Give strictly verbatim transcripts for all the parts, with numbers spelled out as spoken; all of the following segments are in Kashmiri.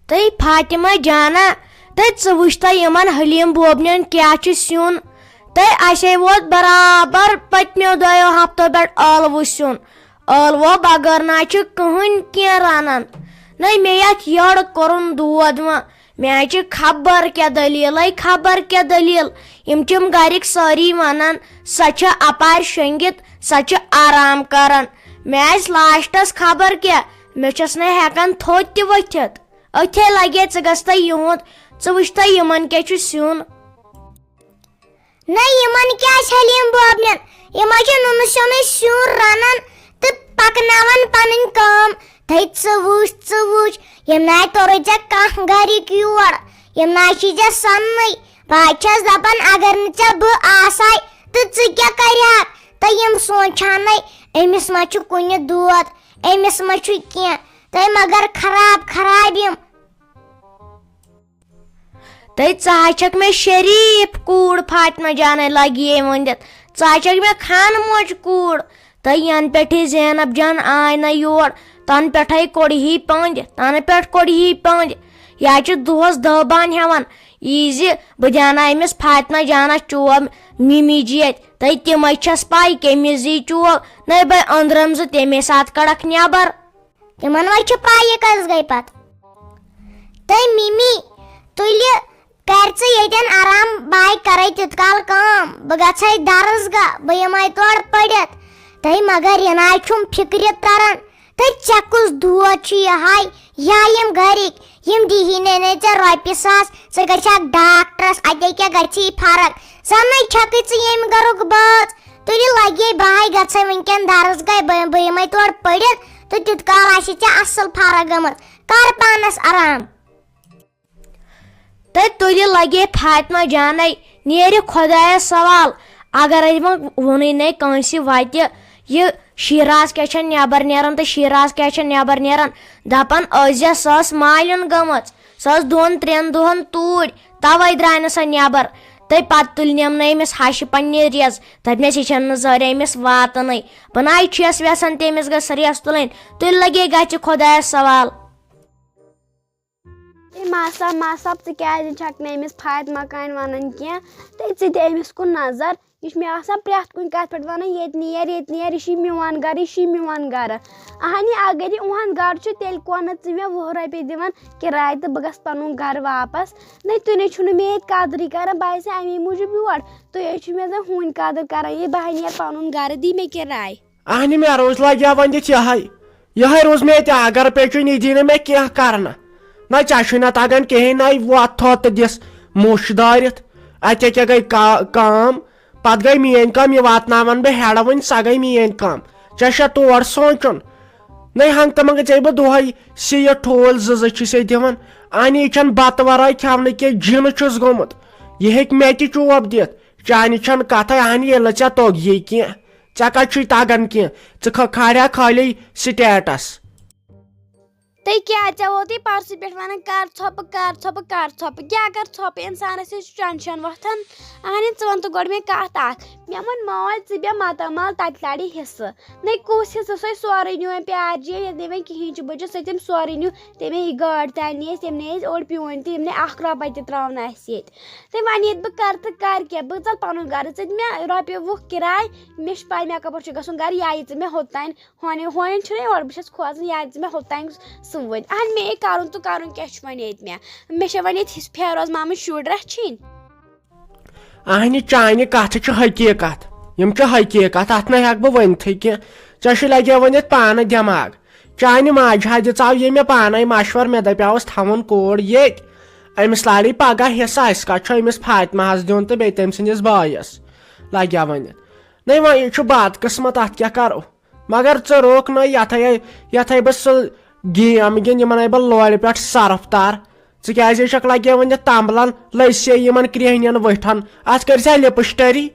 تہٕ فاطمہ جانہ، تہٕ ژٕ وٕچھ تہٕ یِمن حلیٖم بوبنٮ۪ن کیٛاہ چھُ سیُن۔ تہٕ اَسے ووت برابر پٔتمیو دۄیو ہفتو پٮ۪ٹھ ٲلوٕ سیُن۔ ٲلوٕ بغٲر نہ چھُ کٕہٕنۍ کینٛہہ رَنان۔ نَے مےٚ یَتھ یٔڑ کوٚرُن دود وۄنۍ۔ مےٚ حظ چھِ خبر کیٛاہ دٔلیٖلَے، خبر کیٛاہ دٔلیٖل۔ یِم چھِم گَرِکۍ سٲری وَنان، "سۄ چھےٚ اَپارِ شۄنٛگِتھ، سۄ چھِ آرام کَران۔" مےٚ آسہِ لاسٹَس خبر کیٛاہ، مےٚ چھَس نہٕ ہٮ۪کان تھوٚد تہِ ؤتھِتھ۔ أتھے لگے ژٕ گژھ تہٕ یِہُنٛد، ژٕ وٕچھ تہٕ یِمن کیٛاہ چھُ سیُن۔ نہ، یِمن کیٛاہ آسہِ حلیٖم بوبنٮ۪ن؟ یِم حظ چھِ نُنہٕ سیُنٕے سیُن رَنان تہٕ پَکناوان پَنٕنۍ کٲم۔ تھے ژٕ وٕچھ، ژٕ وٕچھ، یِم نہ توٚرُے ژےٚ کانٛہہ گَرِکۍ یور، یِم نہ چھِ ژےٚ سَننٕے۔ بہٕ حظ چھَس دَپان، اگر نہٕ ژےٚ بہٕ آسہٕ ہاے تہٕ ژٕ کیٛاہ کَرِہَکھ؟ تہٕ یِم سونٛچہٕ ہَنَے، أمِس ما چھُ کُنہِ دود، أمِس ما چھُ کینٛہہ، تہٕ مگر خراب خراب یِم۔ تہٕ ژٕ ہا چھکھ مےٚ شریٖف کوٗر، فاطمہ جانَے لگی یے ؤنِتھ۔ ژٕ ہا چھکھ مےٚ خانہٕ موج کوٗر۔ تہٕ ینہٕ پٮ۪ٹھٕے زینب جان آے نہ یور، تنہٕ پٮ۪ٹھَے کوٚڑ ہی پٔنٛدۍ، تنہٕ پٮ۪ٹھ کوٚڑ ہی پٔنٛدۍ۔ یہِ حظ چھِ دۄہس دہ بان ہٮ۪وان، یہِ زِ بہٕ دیٛاناو أمِس فاطمہ جانس چوب مِمی جی اَتھِ۔ تہٕ تِمَے چھَس پَے کٔمِس زی چوب، نَے بَے أنٛدرَم زٕ تَمے ساتہٕ کَڑَکھ نٮ۪بر۔ تِمن وۄنۍ چھِ پَے یہِ کَس گٔے پَتہٕ۔ تہٕ مِمی، تُلہِ کَر ژٕ ییٚتٮ۪ن آرام، بہٕ کَرَے تیُت کال کٲم، بہٕ گژھَے درس گاہ، بہٕ یِمَے تورٕ پٔرِتھ۔ تہٕ مگر یہِ نَے چھُم فِکرِ تَران۔ تہٕ ژےٚ کُس دود چھُ یِہَے؟ یا یِم گَرِکۍ، یِم دِہی نے نے ژےٚ رۄپیہِ ساس، ژٕ گژھکھ ڈاکٹرَس، اَتے کیٛاہ گژھی فرق؟ زَنَے چھَکٕے ژٕ ییٚمہِ گَرُک بٲژ۔ تُلہِ لگے بہٕ ہاے گژھے وٕنکٮ۪ن درس گاہ، بہٕ بہٕ یِمے تورٕ پٔرِتھ تہٕ تیُت کال آسہِ ژےٚ اصل فرق گٔمٕژ۔ کر پانس آرام۔ تہٕ تُلہِ لگے فاطمہ جانے، نیرِ خۄدایس سوال، اگر أسۍ وۄنۍ ووٚنُے نے کٲنٛسہِ وتہِ، یہِ شیراز کیٛاہ چھےٚ نٮ۪بر نیران تہٕ شیراز کیٛاہ چھےٚ نٮ۪بر نیران، دپان ٲسۍ زِ سۄ ٲس مالِن گٔمٕژ، سۄ ٲس دۄن ترٛٮ۪ن دۄہن توٗرۍ، توے درٛاے نہٕ سۄ نٮ۪بر۔ تہٕ پتہٕ تُلنٮ۪م نہٕ أمِس ہشہِ پننہِ ریز۔ دوٚپنَس، "یہِ چھَنہٕ نہٕ زٔہرۍ أمِس واتنٕے۔ بہٕ نہ حظ چھَس یَژھان تٔمِس گژھِ ریس تُلٕنۍ۔ تُلہِ لگے گژھِ خۄدایَس سوال۔" اے ماسا، ماسا، ژٕ کیٛازِ چھَکھ نہٕ أمِس فاطمہ کامہِ وَنان کینٛہہ؟ تہٕ ژٕ دِ أمِس کُن نظر۔ یہِ چھُ مےٚ آسان پرٛٮ۪تھ کُنہِ کَتھِ پٮ۪ٹھ وَنان، "ییٚتہِ نیر، ییٚتہِ نیر، یہِ چھُے میون گَرٕ، یہِ چھُے میون گَرٕ۔" اہنہِ، اگر یہِ اُہُنٛد گَرٕ چھُ، تیٚلہِ کونہٕ ژٕ مےٚ وُہ رۄپیہِ دِوان کِراے تہٕ بہٕ گژھٕ پَنُن گَرٕ واپَس؟ نَے، تُہۍ نَے چھُو نہٕ مےٚ ییٚتہِ قدرٕے کَران، بہٕ آیَس اَمی موٗجوٗب یور۔ تُہۍ حظ چھِو مےٚ زَن ہوٗنۍ قدٕر کران، یے بہٕ ہا نیرٕ پَنُن گرٕ، دی مےٚ کِراے۔ اہنہِ، مےٚ روٗز لگہِ ہا وۄنۍ دِتھ یِہے۔ یِہے روٗز مےٚ ییٚتہِ اگر پیٚچُن، یہِ دی نہٕ مےٚ کینٛہہ کرنہٕ۔ نہ ژےٚ چھُے نہ تگان کِہیٖنۍ، نہ وۄتھ تھوٚد تہٕ دِس موٚش دٲرِتھ۔ اَتہِ کیٛاہ گٔے کا-، کٲم؟ پتہٕ گٔے میٛٲنۍ کٲم، یہِ واتناوان بہٕ ہٮ۪ڈٕ وٕنۍ، سۄ گٔے میٛٲنۍ کٲم۔ ژےٚ چھےٚ تور سونٛچُن۔ نَے ہنٛگتہٕ منٛگہٕ ژےٚ بہٕ دۄہے سِیہِ ٹھوٗل زٕ زٕ چھُسے دِوان۔ اہنہِ، یہِ چھَنہٕ بتہٕ ورٲے کھٮ۪ونہٕ کینٛہہ، جِن چھُس گوٚمُت۔ یہِ ہیٚکہِ مےٚ تہِ چوب دِتھ۔ چانہِ چھَنہٕ کَتھَے، اہنہِ، ییٚلہِ نہٕ ژےٚ توٚگ یی کینٛہہ۔ ژےٚ کَتہِ چھُے تَگان کینٛہہ؟ ژٕ کھا-، کھالیا خٲلی سٹیٹس۔ تہٕ کیٛاہ ژےٚ ووتُے پرسہٕ پٮ۪ٹھ وَنان، "کر ژھۄپہٕ، کر ژھۄپہٕ، کر ژھۄپہٕ"؟ کیٛاہ کر ژھۄپہٕ؟ اِنسانَس چھِ ٹٮ۪نشَن وۄتھان۔ اہنہِ، ژٕ وَن تہٕ گۄڈٕ مےٚ کَتھ اَکھ۔ مےٚ ووٚن مٲلۍ، "ژٕ بیٚہہ ماتامال، تَتہِ لَڑِ حِصہٕ۔" نَے، کُس حِصہٕ؟ سُہ ہے سورُے نیوٗ أمۍ پیار جی، ییٚتہِ نہٕ وۄنۍ کِہیٖنۍ چھُ بٔچِتھ، سُہ تٔمۍ سورُے نیوٗ۔ تٔمۍ ہے یہِ گٲڑۍ تہِ اَنہِ اَسہِ، تٔمۍ نَے اَسہِ اوٚڑ پیوٗنٛتۍ تہِ، تٔمۍ نَے اَکھ رۄپَے تہِ ترٛاو نہٕ اَسہِ ییٚتہِ۔ تٔمۍ وَنہِ ییٚتہِ بہٕ کَرٕ تہٕ کَرٕ کیٛاہ؟ بہٕ ژَلہٕ پَنُن گَرٕ، ژٕ دِ مےٚ رۄپیہِ وُہ کِراے، مےٚ چھِ پَے مےٚ کَپٲرۍ چھُ گژھُن گَرٕ، یا یہِ ژٕ مےٚ ہوٚتام، ہونٮ۪ن، ہونٮ۪ن چھُنہ یورٕ، بہٕ چھَس کھوژان، یا یہِ ژٕ مےٚ ہوٚتام سۭتۍ۔ اَہَن مے کَرُن تہٕ کَرُن کیٛاہ چھُ وۄنۍ ییٚتہِ مےٚ؟ مےٚ چھےٚ وۄنۍ ییٚتہِ حِصہٕ فیروز مامٕنۍ شُرۍ رَچھِنۍ۔ اہنہِ، چانہِ کتھٕ چھِ حقیقت۔ یِم چھِ حقیقت، اتھ نہ ہٮ۪کہٕ بہٕ ؤنتھٕے کینٛہہ۔ ژےٚ چھُے لگے ؤنِتھ پانہٕ دٮ۪ماغ۔ چانہِ ماجہِ ہا دِژاو ییٚمہِ پانے مشور، مےٚ دپیاوس تھاوُن کوٗر ییٚتۍ۔ أمِس لارے پگاہ حصہٕ، اسہِ کتھ چھُ أمِس فاطمہ ہس دیُن تہٕ بیٚیہِ تٔمۍ سٕنٛدِس بٲیِس۔ لگیا ؤنِتھ۔ نَے وۄنۍ یہِ چھُ بدقٕسمت، اتھ کیٛاہ کرو؟ مگر ژٕ روک نہٕ یتھے، یتھے بہٕ سُہ گیم گِنٛد، یِمن ہے بہٕ لورِ پٮ۪ٹھ سرف تار۔ ژٕ کیٛازِ چھکھ لگے وۄنۍ یتھ تمبلن، لٔسۍ ہے یِمن کرٛیہنٮ۪ن وٕٹھن؟ اتھ کٔرۍ زِ لپسٹری،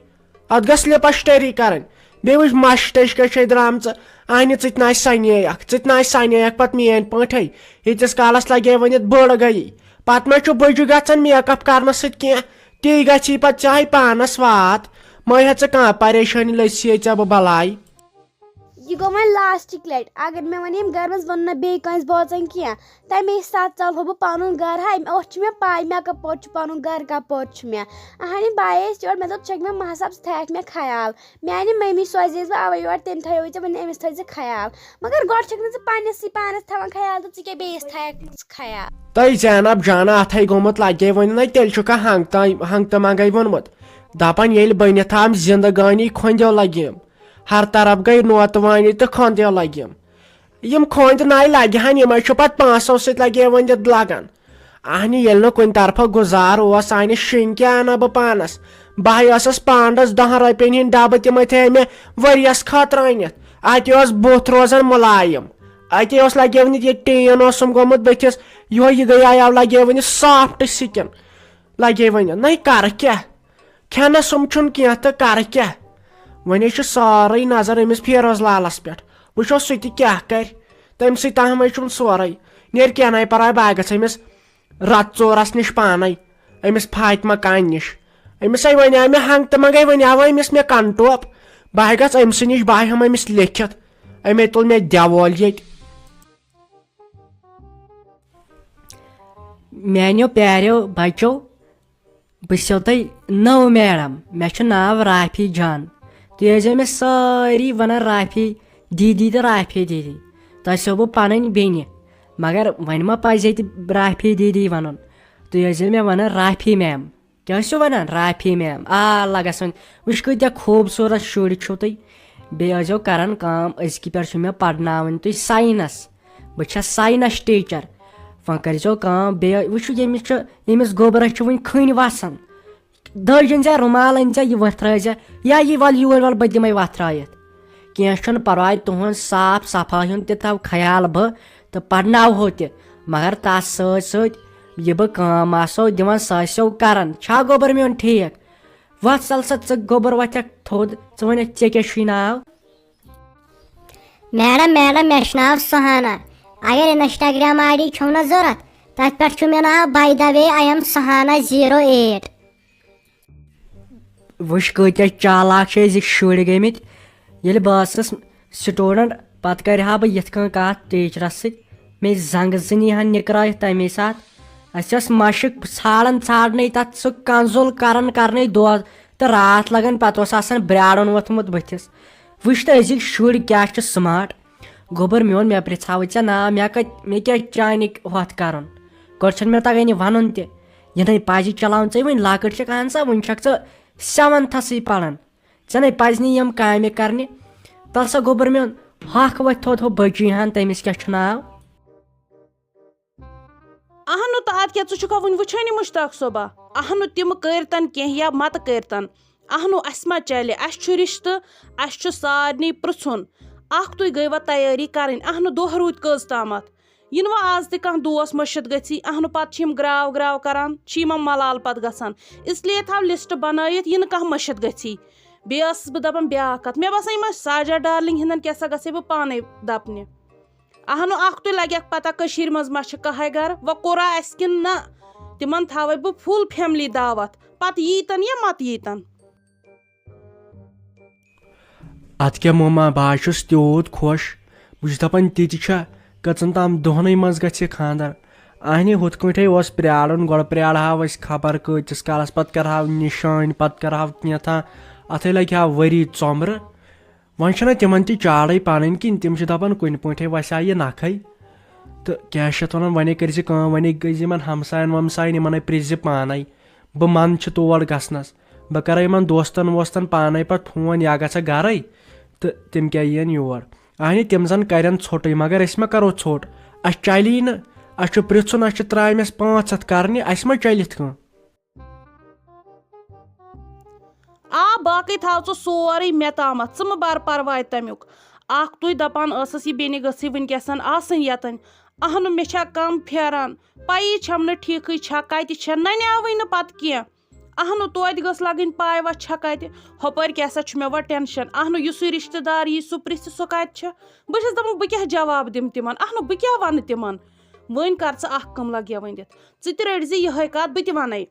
اتھ گٔژھ لپسٹری کرٕنۍ۔ بیٚیہِ وٕچھ مشٹٕچ کیٛاہ چھے درامژٕ۔ اہنہِ، ژٕ تہِ نہ آسہِ سنے اکھ، ژٕ تہِ نہ آسہِ سنے اکھ پتہٕ میٲنۍ پٲٹھۍ۔ ییٖتِس کالس لگے وۄنۍ یتھ بٔڑ گٔیی۔ پتہٕ ما چھُ بٕجہِ گژھان میک اپ کرنہٕ سۭتۍ کینٛہہ؟ تی گژھی پتہٕ چاہے پانس وات۔ مہ ہیٚہ ژٕ کانٛہہ پریشٲنی، لٔسۍ ہے ژےٚ بہٕ بلاے۔ یہِ گوٚو وۄنۍ لاسٹٕچ لٹہِ۔ اگر مےٚ وۄنۍ ییٚمہِ گرٕ منٛز ووٚن نہٕ بیٚیہِ کٲنٛسہِ بوزان کینٛہہ، تمے ساتہٕ ژلہو بہٕ پنُن گرٕ۔ ہا، یِم، أتھۍ چھِ مےٚ پاے مےٚ کپٲرۍ چھُ پنُن گرٕ، کپٲرۍ چھُ مےٚ۔ اہنہِ بایہِ ٲسۍ یورٕ، مےٚ دوٚپ، ژٕ چھکھ مےٚ ماہ صاحب، ژٕ تھایکھ مےٚ خیال۔ میانہِ ممی سوزیس بہٕ اوے یور، تٔمۍ تھٲیو ژےٚ وۄنۍ أمِس تھٲیزِ خیال۔ مگر گۄڈٕ چھکھ نہٕ ژٕ پننسٕے پانس تھاوان خیال تہٕ ژٕ کیٛاہ بیٚیِس تھایکھ خیال؟ تۄہہِ زینب جانہ اتھے گوٚمُت لگے وۄنۍ نہ، تیٚلہِ چھُکھا ہنگ تام، ہنگ تہٕ منگے ووٚنمُت۔ دپان ییٚلہِ بٔنِتھ آم زندگٲنی کھۄنٛدیو لگیم، ہر طرف گٔے نوتہٕ وانی تہٕ کھۄنٛدیو لگیم۔ یِم کھۄنٛدۍ ناے لگہِ ہن، یِمے چھُ پتہٕ پانٛسو سۭتۍ لگے وۄنۍ لگان۔ اہنہِ ییٚلہِ نہٕ کُنہِ طرفہٕ گُزار اوس، سانہِ شِنۍ کیٛاہ انہٕ بہٕ پانس؟ بہٕ ہاے ٲسٕس پانڈس دہن رۄپین ہٕنٛدۍ ڈبہٕ، تِمے تھٲے مےٚ ؤریس خٲطرٕ أنِتھ۔ اتی اوس بُتھ روزان مُلایِم۔ اتی اوس لگیونٕتۍ یہِ ٹیٖن اوسُم گوٚمُت بٕتھِس، یِہوے یہِ گٔیایو لگیونٕتۍ سافٹ سِکِن۔ لگے ونہِ، نَے کرٕ کیٛاہ؟ کھٮ۪نس سُم چھُنہٕ کینٛہہ تہٕ کرٕ کیٛاہ؟ وۄنۍ چھُ سٲرٕے نظر أمِس فیروز لالس پٮ۪ٹھ۔ وٕچھو سُہ تہِ کیٛاہ کرِ۔ تٔمۍ سٕے تام ہے چھُم سورُے۔ نیر کینٛہہ نَے پرواے، بہٕ ہا گژھٕ أمِس رتہٕ ژورس نِش پانے، أمِس فاطمہ کامہِ نِش۔ أمِس ہے وَنیٛاو مےٚ ہنٛگ تہٕ منٛگے، وَنیٛاو أمِس مےٚ کنٹوپ۔ بہٕ ہا گژھٕ أمۍ سٕے نِش، بہٕ ہا ہٮ۪مہٕ أمِس لیکھِتھ۔ أمۍ ہے تُل مےٚ دٮ۪وول ییٚتہِ۔ میانیو پیاریو بچو، بہٕ چھسو تۄہہِ نٔو میڈم۔ مےٚ چھُ ناو رافی جان۔ تُہۍ ٲسۍزیو مےٚ سٲری ونان رافی دیدی تہٕ رافی دیدی۔ تۄہہِ چھسو بہٕ پنٕنۍ بیٚنہِ، مگر وۄنۍ ما پزِ ییٚتہِ رافی دیدی ونُن؟ تُہۍ ٲسۍزیو مےٚ ونان رافی میم۔ کیٛاہ ٲسِو ونان؟ رافی میم۔ آ، لگس وۄنۍ۔ وٕچھ کۭتیٛاہ خوٗبصوٗرت شُرۍ چھِو تُہۍ۔ بیٚیہِ ٲسۍزیو کران کٲم، أزکہِ پٮ۪ٹھ چھُ مےٚ پرناوٕنۍ تُہۍ ساینس۔ بہٕ چھَس ساینس ٹیٖچر۔ وۄنۍ کٔرۍزیو کٲم، بیٚیہِ وٕچھِو، ییٚمِس چھُ، ییٚمِس گوٚبرس چھُ وٕنہِ کھٔنۍ وسان، دٔج أنۍ زِ، رُمال أنۍ زِ، یہِ وۄتھرٲے زِ، یا یہِ وَل یوٗرۍ وَل، بہٕ دِمَے وۄتھرٲیِتھ۔ کینٛہہ چھُنہٕ پرواے، تُہُنٛد صاف صفٲیی ہُنٛد تہِ تھاو خیال بہٕ تہٕ پرناوہو تہِ، مگر تَس سۭتۍ سۭتۍ یہِ بہٕ کٲم آسو دِوان، سۄ ٲسِو کران۔ چھا گوٚبُر میون ٹھیٖک؟ وۄتھ سَل سا، ژٕ گوٚبُر وۄتھکھ تھوٚد، ژٕ وَنکھ ژےٚ کیٛاہ چھُے ناو؟ میڈم، میڈم، مےٚ چھُ ناو سہانا۔ اگر انسٹاگرام آئی ڈی چھو نہ ضرورت، تتھ پٮ۪ٹھ چھُ مےٚ ناو by the way I am Sahana zero eight۔ وٕچھ کۭتیٛاہ چالاک چھِ أزِکۍ شُرۍ گٔمٕتۍ۔ ییٚلہِ بہٕ ٲسٕس سٹوڈنٹ، پتہٕ کرِ ہا بہٕ یِتھ کٔنۍ کتھ ٹیچرس سۭتۍ، مےٚ زنٛگہٕ زٕ نی ہن نِکرٲیِتھ تمے ساتہٕ۔ اسہِ ٲس مشق ژھانڈان ژھانڈنے تتھ، سُہ کنزُل کران کرنے دۄہ تہٕ راتھ لگان، پتہٕ اوس آسان برٛاڑُن ووٚتھمُت بٕتھِس۔ وٕچھ تہٕ أزِکۍ شُرۍ کیٛاہ چھِ سمارٹ۔ گوٚبُر میون، مےٚ پرٛژھاوٕے ژےٚ ناو، مےٚ کتہِ، مےٚ کیٛاہ چانہِ ہۄتھ کرُن؟ گۄڈٕ چھَنہٕ مےٚ تگان یہِ ونُن تہِ۔ یہِ نے پزِ چلاوُن ژےٚ، وٕنہِ لۄکٕٹ چھَکھ اہن سا، وٕنہِ چھَکھ ژٕ سیونتھسٕے پران۔ ژےٚ نے پزِ نہٕ یِم کامہِ کرنہِ۔ تَل سا گوٚبُر میون، ہۄکھ وۄتھِ تھوٚد ہُہ بٔچی ہن، تٔمِس کیٛاہ چھُ ناو؟ اہنُو، تہٕ ادٕ کیٛاہ، ژٕ چھُکھا وُنہِ وٕچھٲنی مشتاق صٲبا؟ اہنُو، تِم کٔرۍ تن کینٛہہ یا متہٕ کٔرۍ تن۔ اہنُو، اسہِ ما چلہِ، اسہِ چھُ رشتہٕ، اسہِ چھُ سارنٕے پرژھُن۔ اکھ تُہۍ گٔیوا تیٲری کرٕنۍ؟ اہنُو، دۄہ روٗدۍ کٔژ تامتھ؟ یِنہٕ وۄنۍ آز تہِ کانٛہہ دوس مٔشِتھ گٔژھی، اہنُو، پتہٕ چھِ یِم گراو گراو کران، چھِ یِمن ملال پتہٕ گژھان۔ اس لیے تھاو لسٹ بنٲیِتھ، یِنہٕ کانٛہہ مٔشِتھ گٔژھی۔ بیٚیہِ ٲسٕس بہٕ دپان بیٛاکھ کتھ، مےٚ باسان یِمن ساجا ڈارلنگ ہٕنٛدٮ۪ن کیٛاہ سا گژھے بہٕ پانے دپنہِ۔ اہنُو، اکھ تُے لگٮ۪کھ پتہ کٔشیٖرِ منٛز ما چھِ کٕہے گرٕ، وۄنۍ کوٚرا اسہِ کِنہٕ نہ؟ تِمن تھاوے بہٕ فُل فیملی دعوت، پتہٕ ییٖتن یا مت ییٖتن۔ اتھ کیٛاہ مما، بہٕ حظ چھُس تیوٗت خۄش۔ بہٕ چھُس دپان، تہِ تہِ چھا، کٔژن تام دۄہنٕے منٛز گژھِ یہِ خانٛدر۔ اہنہِ، ہُتھ کٲٹھۍ اوس پرٛارُن، گۄڈٕ پرٛارہاو أسۍ خبر کۭتِس کالس، پتہٕ کرہاو نِشٲنۍ، پتہٕ کرہاو کینٛژھا، اتھے لگہِ ہا ؤری ژۄمرٕ۔ وۄنۍ چھنہ تِمن تہِ چاڑے پنٕنۍ کِنۍ، تِم چھِ دپان، کُنہِ پٲٹھۍ وسہِ ہا یہِ نکھے۔ تہٕ کیٛاہ چھِ اتھ ونان، وۄنے کٔرۍ زِ کٲم، وۄنے گٔے زِ یِمن ہمساین ومساین، یِمنے پرٛژھ زِ پانے۔ بہٕ منٛد چھِ تور گژھنس۔ بہٕ کرے یِمن دوستن ووستن پانے پتہٕ فون، یا گژھکھ گرے تہٕ تِم کیٛاہ یِین یور۔ اہنہِ، تِم زن کرن ژھوٚٹٕے، مگر أسۍ ما کرو ژھوٚٹ؟ اسہِ چلی نہٕ، اسہِ چھُ پرژھُن، اسہِ چھِ ترامٮ۪س پانٛژھ ہتھ کرنہِ، اسہِ ما چلہِ یِتھ کٔنۍ؟ آ، باقٕے تھاو ژٕ سورُے مےٚ تامَتھ، ژٕ مہٕ بَر پَرواے تَمیُک۔ اَکھ تُے دَپان ٲسٕس، یہِ بیٚنہِ گٔژھٕے وٕنکیٚسَن آسٕنۍ یَتَن۔ اَہنُو، مےٚ چھا کَم پھیران، پَیی چھَم نہٕ ٹھیٖکٕے چھا، کَتہِ چھےٚ، نَنیوٕے نہٕ پَتہٕ کینٛہہ۔ اَہنُو، توتہِ گٔژھ لَگٕنۍ پَے، وۄنۍ چھےٚ کَتہِ؟ ہُپٲرۍ کیٛاہ سا چھُ مےٚ وۄنۍ ٹٮ۪نشَن۔ اَہنُو، یُسٕے رِشتہٕ دار یی، سُہ پِرٛژھِ، سُہ کَتہِ چھےٚ؟ بہٕ چھَس دَپان، بہٕ کیٛاہ جواب دِمہٕ تِمَن؟ اَہنُو، بہٕ کیٛاہ وَنہٕ تِمَن؟ وۄنۍ کر ژٕ اکھ کٲم، لگیا وۄنۍ دِتھ۔ ژٕ تہِ رٔٹۍ زِ یِہوٚے کتھ، بہٕ تہِ ونے۔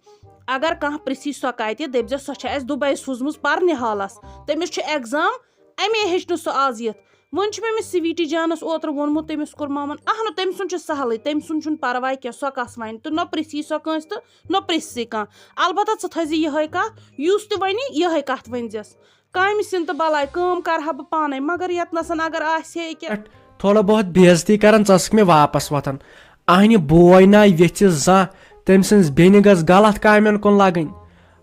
اگر کانٛہہ پرژھی سۄ کتہِ، دٔپۍ زٮ۪س سۄ چھےٚ اسہِ دُبے سوٗزمٕژ پرنہِ حالس۔ تٔمِس چھُ exam، امے ہیٚچھ نہٕ سُہ از یِتھ۔ وۄنۍ چھُ مےٚ أمِس سویٖٹی جانَس اوترٕ ووٚنمُت، تٔمِس کوٚر مامَن، اَہنُو، تٔمۍ سُنٛد چھُ سہلٕے، تٔمۍ سُنٛد چھُنہٕ پَرواے کینٛہہ، سۄ کَس وَنہِ تہٕ نہ پِرٛژھی سۄ کٲنٛسہِ تہٕ نہ پِرٛژھِ سٕے کانٛہہ۔ البتہ ژٕ تھٲیزِ یِہوٚے کَتھ، یُس تہِ وَنہِ یِہوٚے کَتھ ؤنۍزٮ۪س۔ کامہِ سِنٛد تہٕ بَلاے، کٲم کَرٕ ہا بہٕ پانَے، مگر یَتنَسَن اگر آسہِ ہے ییٚکیٛاہ۔ پٮ۪ٹھ تھوڑا بہت بے عزتی کَران، ژٕ ٲسٕکھ مےٚ واپَس وۄتھان۔ اَہنہِ بوے نہ ییٚژھِ زانٛہہ تٔمۍ سٕنٛز بیٚنہِ گٔژھ غلط کامٮ۪ن کُن لَگٕنۍ۔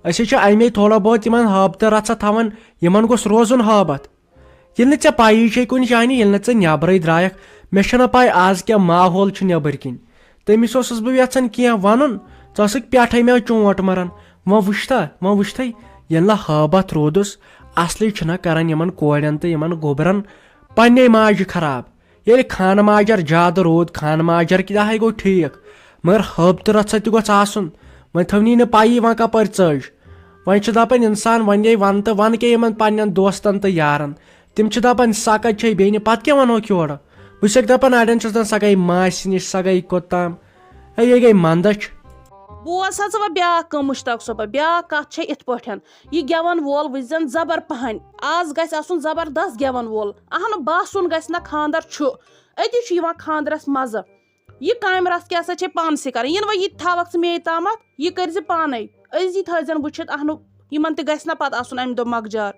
أسۍ ہے چھِ اَمے تھوڑا بہت یِمَن ہٲبتہٕ رَژھا تھاوان، یِمَن گوٚژھ روزُن ہٲبَتھ۔ ییٚلہِ نہٕ ژےٚ پَیی چھے کُنہِ جایہِ، ییٚلہِ نہٕ ژٕ نٮ۪برٕے درٛایَکھ، مےٚ چھَنہ پَے آز کیٛاہ ماحول چھُ نٮ۪بٕرۍ کِنۍ۔ تٔمِس اوسُس بہٕ یَژھان کینٛہہ وَنُن، ژٕ ٲسٕکھ پٮ۪ٹھَے مےٚ چونٛٹھ مَران۔ وۄنۍ وٕچھتھا، وۄنۍ وٕچھتھَے، ییٚلہِ نہٕ ہٲبَتھ روٗدُس، اَصلٕے چھِنہ کَران یِمَن کورٮ۪ن تہٕ یِمَن گوٚبرَن پنٛنے ماجہِ خراب۔ ییٚلہِ خانہٕ ماجر زیادٕ روٗد، خانہٕ ماجر کیٛاہ ہے گوٚو ٹھیٖک، مگر ہٲبتہٕ رَژھا تہِ گوٚژھ آسُن۔ وۄنۍ تھٲونی نہٕ پَیی وۄنۍ کَپٲرۍ ژٔج۔ وۄنۍ چھِ دَپان اِنسان وۄنۍ یے وَن تہٕ وَن کیٛاہ یِمَن پنٛنٮ۪ن دوستَن تہٕ یارَن۔ تِم چھِ دَپان، سۄ کَتہِ چھے بیٚنہِ، پَتہٕ کیٛاہ وَنوکھ یورٕ؟ بہٕ چھُسَکھ دَپان، اَڑٮ۪ن چھُس دَپان، سۄ گٔے ماسہِ نِش، سۄ گٔے کوٚتام۔ ہے، یے گٔے مَندَچھ۔ بوز سا ژٕ وۄنۍ بیٛاکھ کٲم مُشتاق صٲبہ، بیٛاکھ کَتھ چھےٚ یِتھ پٲٹھۍ، یہِ گٮ۪وَن وول وٕچھ زَن زَبر پَہَن، آز گژھِ آسُن زبردست گٮ۪وَن وول، اَہنُو باسُن گژھِ نہ خانٛدر چھُ، أتی چھُ یِوان خانٛدرَس مَزٕ۔ یہِ کامہِ رَژھ کیٛاہ سا چھے پانسٕے کَرٕنۍ؟ یِنہٕ وۄنۍ یہِ تہِ تھاوَکھ ژٕ مے تامَتھ، یہِ کٔرۍ زِ پانَے، أزی تھٲے زٮ۪ن وٕچھِتھ، اَہنُو، یِمَن تہِ گژھِ نہ پَتہٕ آسُن اَمہِ دۄہ مۄکجار۔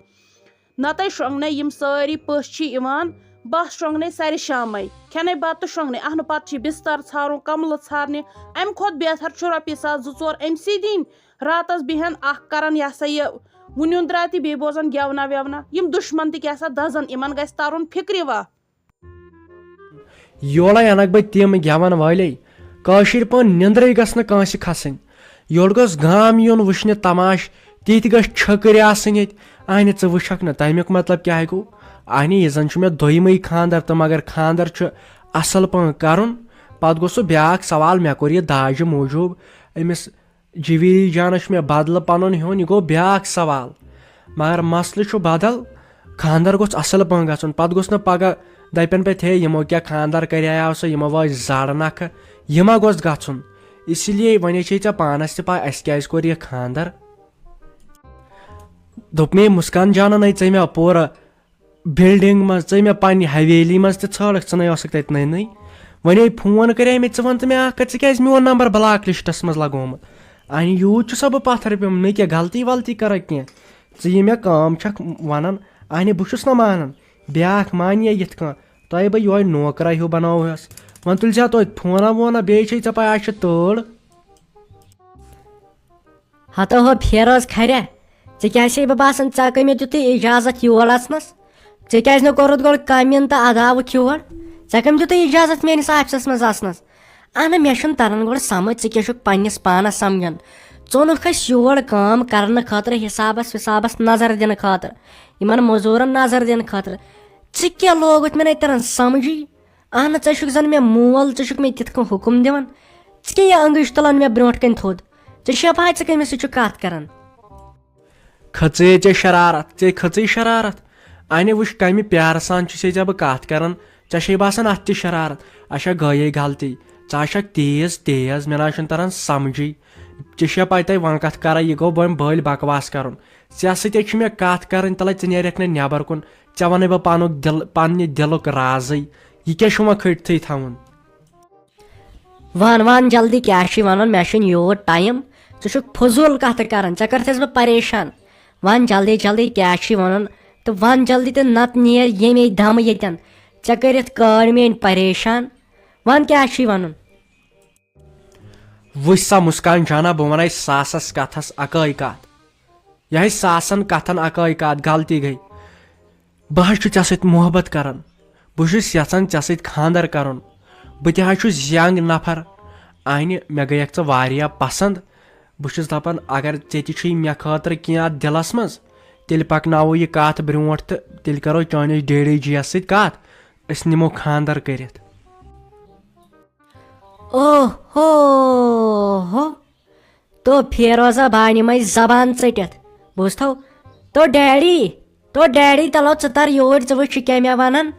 نَتَے شۄنٛگنَے یِم سٲری پٔژھۍ چھِ یِوان، بَس شۄنٛگنَے سَرِ شامَے، کھٮ۪نَے بَتہٕ تہٕ شۄنٛگنَے، اَہنُو، پَتہٕ چھِ بِستَر ژھارُن، کَملہٕ ژھارنہِ، اَمہِ کھۄتہٕ بہتر چھُ رۄپیہِ ساس زٕ ژور أمۍ سٕے دِنۍ، راتَس بیٚہن اَکھ کَرَن یہِ ہسا یہِ وٕنیُن درٛاو تہِ بیٚیہِ بوزَن گٮ۪ونا وٮ۪ونا، یِم دُشمَن تہِ کیٛاہ سا دَزَن، یِمَن گژھِ تَرُن فِکرِ وا۔ یورے اَنَکھ بہٕ تِم گٮ۪وَن وٲلے۔ کٲشِر پٲٹھۍ نِندرٕے گژھِ نہٕ کٲنٛسہِ کھسٕنۍ۔ یورٕ گوٚژھ گام یُن وٕچھنہِ تماش، تِتھۍ گٔژھۍ چھٔکٕرۍ آسٕنۍ ییٚتہِ۔ اَہنہِ، ژٕ وٕچھکھ نہٕ، تَمیُک مطلب کیٛاہ ہے گوٚو؟ اَہنہِ، یہِ زَن چھُ مےٚ دوٚیمٕے خانٛدر، تہٕ مگر خانٛدر چھُ اَصٕل پٲٹھۍ کَرُن۔ پَتہٕ گوٚو سُہ بیٛاکھ سوال، مےٚ کوٚر یہِ داجہِ موٗجوٗب أمِس جویری جانَس چھُ مےٚ بدلہٕ پَنُن ہیوٚن، یہِ گوٚو بیٛاکھ سوال۔ مگر مسلہٕ چھُ بدل، خانٛدر گوٚژھ اَصٕل پٲٹھۍ گژھُن۔ پَتہٕ گوٚژھ نہٕ پگاہ دَپن پَتہٕ، ہے، یِمو کیٛاہ خانٛدر کریایو سا، یِمو وٲج زَڑ نکھٕ، یہِ ما گوٚژھ گژھُن۔ اسی لیے وۄنۍ چھے ژےٚ پانَس تہِ پَے، اَسہِ کیٛازِ کوٚر یہِ خانٛدر۔ دوٚپ مےٚ، مسکان جانن، ہے، ژےٚ مےٚ پوٗرٕ بلڈنگ منٛز، ژٕ مےٚ پننہِ حویلی منٛز تہِ ژھانڈکھ، ژٕ نے ٲسکھ تتہِ نٔے نٔے۔ وۄنۍ یے فون کرے مےٚ، ژٕ وَن تہٕ مےٚ اکھ کتھ، ژٕ کیازِ میون نمبر بلاک لسٹس منٛز لگومُت؟ اہنہِ، یوٗت چھُسا بہٕ پتھر پیومُت، مےٚ کیٛاہ غلطی ولطی کٔرٕکھ کینٛہہ؟ ژٕ یہِ مےٚ کٲم چھکھ ونان، اہنہِ، بہٕ چھُس نہ مانان۔ بیٛاکھ مانہِ یا یِتھ کٔنۍ تۄہہِ بہٕ یۄہے نوکرا ہیوٗ بناوہس۔ وۄنۍ تُلۍ زِ ہا توتہِ فونہ وونہ، بیٚیہِ چھے ژےٚ پاے، اَسہِ چھِ تۭر۔ ہتو ہو فیروز کھریا، ژےٚ کیٛازِ چھے بہٕ باسان، ژےٚ کٔمۍ دیُتُے اجازت یور اژنس؟ ژےٚ کیٛازِ نہٕ کوٚرُتھ گۄڈٕ کمن تہٕ اداوُکھ یور؟ ژےٚ کٔمۍ دیُتُے اجازت میٲنِس آفسس منٛز اژنس؟ اہنہ، مےٚ چھُنہٕ تران گۄڈٕ سمجھ، ژٕ کیٛاہ چھُکھ پننِس پانس سمجھان؟ ژٕ اوٚنُکھ اسہِ یور کٲم کرنہٕ خٲطرٕ، حسابس وسابس نظر دِنہٕ خٲطرٕ، یِمن مٔزوٗرن نظر دِنہٕ خٲطرٕ۔ ژٕ کیٛاہ لوگُتھ مےٚ نَے تران سمجھٕے؟ اہنہ، ژٕ چھُکھ زن مےٚ مول، ژٕ چھُکھ مےٚ تِتھ کٔنۍ حُکم دِوان۔ ژٕ کیٛاہ یہِ انگٕج تُلان مےٚ برونٛٹھ کَنہِ تھوٚد؟ ژےٚ چھےٚ پَے ژٕ کٔمِس سۭتۍ چھُکھ کَتھ کَران؟ کھٔژے ژےٚ شرارت، ژےٚ کھٔژٕے شرارت۔ اَنہِ وٕچھ، کَمہِ پیارٕ سان چھُسے ژےٚ بہٕ کَتھ کَران، ژےٚ چھے باسان اَتھ تہِ شرارت۔ اچھا، گٔیے غلطی، ژٕ آسکھ تیز تیز، مےٚ نہ حظ چھُنہٕ تَران سَمجھٕے۔ ژےٚ چھےٚ پَے تۄہہِ وۄنۍ کَتھ کَران، یہِ گوٚو وۄنۍ بٔلۍ بکواس کَرُن۔ ژےٚ سۭتۍ حظ چھِ مےٚ کَتھ کَرٕنۍ، تَلَے ژٕ نیرَکھ نہٕ نٮ۪بَر کُن، ژےٚ وَنَے بہٕ پَنُن دِل، پنٛنہِ دِلُک رازٕے۔ یہِ کیٛاہ چھُ وۄنۍ کھٔٹتھٕے تھاوُن؟ وَن، وَن جلدی، کیٛاہ چھُے وَنُن؟ مےٚ چھُنہٕ یوٗت ٹایم۔ ژٕ چھُکھ فضوٗل کَتھٕ کَران، ژےٚ کٔرتھَس بہٕ پریشان۔ وَن جلدی، جلدی، کیٛاہ چھُے وَنُن؟ تہٕ وَن جلدی تہٕ نَتہٕ نیر ییٚمے دَمہٕ ییٚتٮ۪ن۔ ژےٚ کٔرِتھ کٲڑ میٛٲنۍ پریشان۔ وَن، کیٛاہ چھُے وَنُن؟ وٕچھ سا مُسکان جانا، بہٕ وَنَے ساسَس کَتھَس اَکٲے کَتھ۔ یہِ ہے ساسَن کَتھَن اَکٲے کَتھ، غلطی گٔے۔ بہٕ حظ چھُس ژےٚ سۭتۍ محبت کران۔ بہٕ چھُس یژھان ژےٚ سۭتۍ خانٛدر کرُن۔ بہٕ تہِ حظ چھُس ینگ نفر۔ اہنہِ، مےٚ گٔیکھ ژٕ واریاہ پسنٛد۔ بہٕ چھُس دپان، اگر ژےٚ تہِ چھُے مےٚ خٲطرٕ کینٛہہ اتھ دِلس منٛز، تیٚلہِ پکناوو یہِ کتھ برونٛٹھ تہٕ تیٚلہِ کرو چٲنِس ڈیڈی جی یس سۭتۍ کتھ۔ أسۍ نِمو خانٛدر کٔرِتھ۔ اوہ ہو ہو۔ تو فیروزہ بانہِ منٛز زبان ژٔٹِتھ۔ بوٗزتھو؟ تو ڈیڈی، تو ڈیڈی، تلو ژٕ تر یوٗرۍ، ژٕ وٕچھ یہِ کیٛاہ مےٚ ونان۔